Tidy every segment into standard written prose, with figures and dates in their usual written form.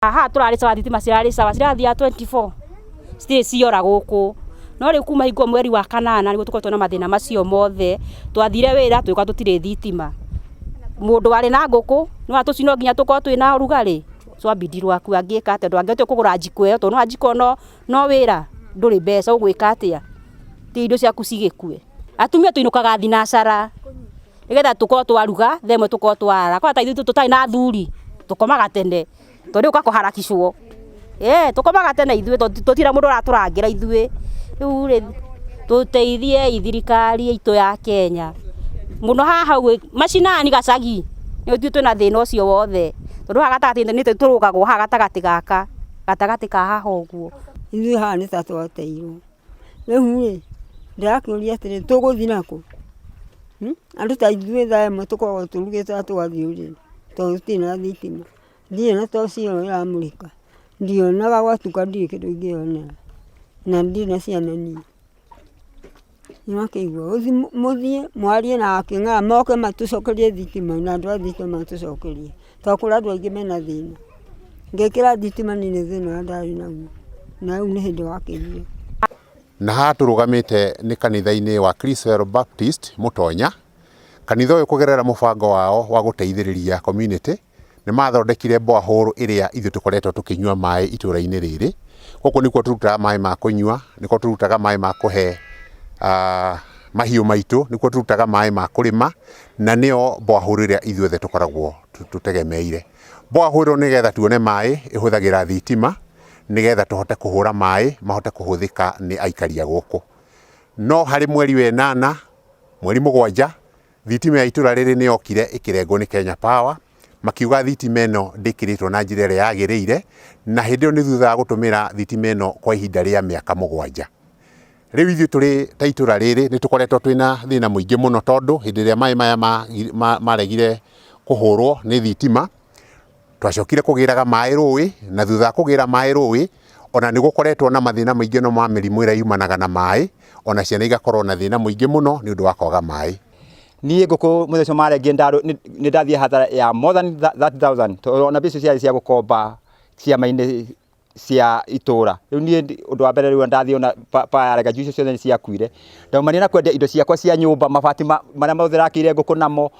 Haha tũrarĩ sawa, thitima cirarĩ sawa, cirathiaga 24 citirĩ ciora gũkũ. No rĩu kuma hingo mweri wa kanana nĩguo tũkoretwo na mathĩna macio mothe. Twathire wĩra tũgĩkora tũtirĩ thitima. Mũndũ warĩ na ngũkũ nĩ wona tũcui no nginya tũkorwo twĩna ũrugarĩ, twambindi rwaku angĩka atĩa ndwangĩhotire kũgũra njiko ĩyo tondũ nĩwona njiko no wĩra ndũrĩ mbeca ũgwĩka atĩa? Ti indo ciaku cigĩkue. Atumia tũinũkaga thinacara nĩgetha tũkorwo twaruga thaa ĩmwe tũkorwo twarara. Kwani ta ithuĩ tũtarĩ na athuri tũkomaga tene tondũ rĩu ũka kũharakishwo. Tũkomaga tene ithuĩ tũtirĩ na mũndũ ũratũrangĩra ithuĩ. Rĩu rĩ tũteithiei thirikari itũ ya Kenya mũno haha ũguo macinani gacagi nĩ ithuĩ twĩna thĩna ũcio wothe tondũ haha gatagatĩ nĩ ithuĩ tũrũgagwo haha gatagatĩ gaka gatagatĩ ka haha ũguo. Ithuĩ haha nĩ ta twateirwo. Rĩu rĩ, ndĩrakĩũria atĩrĩ, tũgũthiĩ nakũ? Andũ ta ithuĩ thaa ĩmwe tũkoragwo tũrugĩte na tũgathiĩ ũrĩrĩ tondũ gũtirĩ na thitima. Ndirĩ na toci ĩyo ĩramũrĩka, ndionaga gwatuka ndirĩ kĩndũ ingĩyonera, na ndirĩ na ciana niĩ. Nĩwakĩigua, mũthiĩ mwarie na Kĩng'ara moke matũcokerie thitima na andũ a thitima matũcokerie, tondũ kũrĩ andũ aingĩ mena thĩna. Ngĩkĩra thitima niĩ nĩ thĩna ũrĩa ndarĩ naguo, na rĩu nĩ hĩndĩ wakĩrire. Na haha tũrũgamĩte nĩ kanitha-inĩ wa Criswell Baptist Mũtonya. Kanitha ũyũ kũgerera mũbango wao wa gũteithĩrĩria community, nĩ mathondekire borehole ĩrĩa ithuĩ tũkoretwo tũkĩnyua maĩ itũra-inĩ rĩrĩ. Gũkũ nĩkuo tũrutaga maĩ ma kũnyua, nĩkuo tũrutaga maĩ ma kũhe mahiũ maitũ, nĩkuo tũrutaga maĩ ma kũrĩma, na nĩyo borehole ĩrĩa ithuothe tũkoragwo tũtegemeire. Borehole ĩno nĩgetha tuone maĩ ĩhũthagĩra thitima, nĩgetha tũhote kũhũra maĩ mahote kũhũthĩka nĩ aikari a gũkũ. No harĩ mweri wa ĩnana, mweri mũgwanja, thitima ya itũra rĩrĩ nĩ yokire ĩkĩrengwo nĩ Kenya Power, makiuga thitima ĩno ndĩkĩrĩtwo na njĩra ĩrĩa yagĩrĩire, na hĩndĩ ĩyo nĩ thutha wa gũtũmĩra thitima ĩno kwa ihinda rĩa mĩaka mũgwanja. Rĩu ithuĩ tũrĩ ta itũra rĩrĩ nĩ tũkoretwo twĩna thĩna mũingĩ mũno tondũ hĩndĩ ĩrĩa maĩ maya maregire kũhũrwo nĩ thitima, twacokire kũgĩraga maĩ rũĩ, na thutha wa kũgĩra maĩ rũĩ, ona nĩ gũkoretwo na mathĩna maingĩ mũno ma mĩrimũ ĩrĩa yumanaga na maĩ, ona ciana igakorwo na thĩna mũingĩ mũno nĩ ũndũ wa kwaga maĩ. Niĩ ngũkũ mũthenya ũcio marengire nĩ ndathiĩ hathara ya more than 30,000 tondũ ona mbia icio ciarĩ cia gũkomba ciama-inĩ cia itũra. Rĩu niĩ ũndũ wa mbere rĩu ndathiĩ ona paa yarega njui icio ciothe nĩ ciakuire. Ndaumania na kwendia indo ciakwa cia nyũmba, mabati marĩa mothe ndĩrakĩire ngũkũ namo,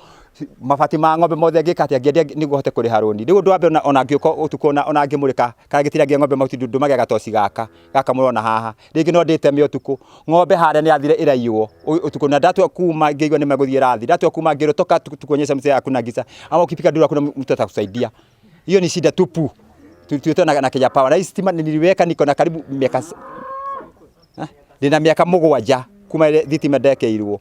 mabati ma ng'ombe mothe ngĩka atĩa, ngĩendia nĩguo hote kũrĩha rũni. Rĩu ũndũ wa mbere ona ngĩũka ũtukũ ona ngĩmũrĩka kana ngĩtinangia ng'ombe mahuti ndũmagĩra gatoci gaka, gaka mũrona haha. Rĩngĩ no ndĩteme ũtukũ. Ng'ombe harĩa nĩ yathire ĩraiywo ũtukũ na ndatua kuma ngĩigua nĩ megũthiĩ ĩrathiĩ. Ndatua kuma ngĩrwo toka tukuonyeshe mzee hakuna giza. Ama ukipiga nduru hakuna mtu atakusaidia. Hiyo ni shida tupu. Tuliitwa na Kenya Power. Na hii stima niliweka niko na karibu miaka ndĩna mĩaka mũgwanja kuma ĩrĩa thitima ndekĩirwo.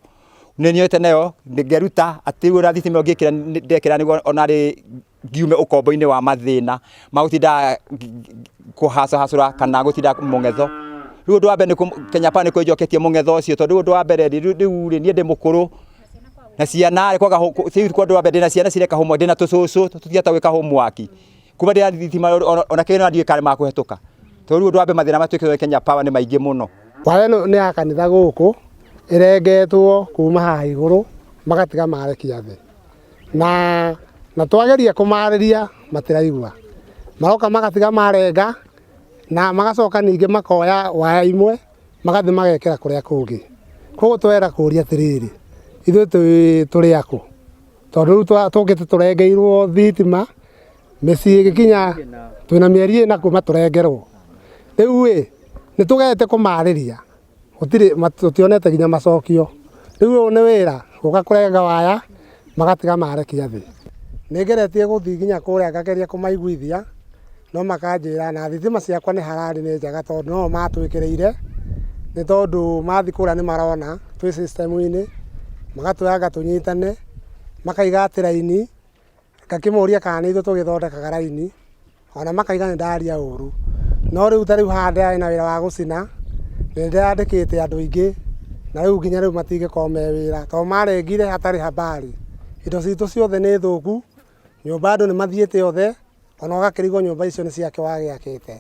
Nĩ nyoete nayo ngĩruta atĩ rĩu ona thitima ũngĩkĩra ndekĩra nĩguo ona rĩ ngiume ũkombo-inĩ wa mathĩna ma gũtinda kũhacahacũra kana gũtinda mũng'etho. Rĩu ũndũ wa mbere nĩ Kenya Power nĩ kũnjoketie mũng'etho ũcio tondũ rĩu ũndũ wa mbere rĩu rĩ niĩ ndĩ mũkũrũ na ciana rĩ kwaga rĩu ũndũ wa mbere ndĩna ciana cireka homework ndĩna tũcũcũ tũtingĩhota gwĩka homework. Kuma ndĩra thitima ona kĩgeranio ndiũĩ kana nĩmakũhetũka. Tondũ rĩu ũndũ wa mbere mathĩna marĩa twĩkĩtwo nĩ Kenya Power nĩ maingĩ mũno. Waya ĩno nĩ ya kanitha gũkũ, ĩrengetwo kuma haha igũrũ magatiga marekia thĩ. Na twageria kũmarĩria matiraigua. Maroka magatiga marenga na magacoka ningĩ makoya waya imwe magathiĩ magekĩra kũrĩa kũngĩ. Koguo twera kũria atĩrĩrĩ, ithuĩ tũrĩ akũ? Tondũ rĩu tũkĩte tũrengeirwo thitima, mĩciĩ ĩgĩkinya twĩna mĩeri ĩna kuma tũrengerwo. Rĩu ĩ, nĩ tũgerete kũmarĩria, gũtirĩ tũtionete nginya macokio. Rĩu ũyũ nĩ wĩra, gũka kũrenga waya, magatiga marekia thĩ. Nĩ ngeretie gũthiĩ nginya kũrĩa ngageria kũmaiguithia, no makanjĩra na thitima ciakwa nĩ hararĩ nĩ njega tondũ no o matwĩkĩrĩire, nĩ tondũ mathiĩ kũrĩa nĩ marona twĩ system -inĩ, magatwĩra anga tũnyitane, makaiga atĩ raini, ngakĩmoria kana nĩ ithuĩ tũgĩthondekaga raini, ona makaiga nĩ ndaria ũru. No rĩu ta rĩu haha ndĩrarĩ na wĩra wa gũcina, nĩ ndĩrandĩkĩte andũ aingĩ, na rĩu nginya rĩu matingĩkorwo me wĩra, tondũ marengire hatarĩ habari. Indo citũ ciothe nĩ thũku, nyũmba andũ nĩ mathiĩte othe, ona ũgakĩrigwo nyũmba icio nĩ ciake wagĩakĩte.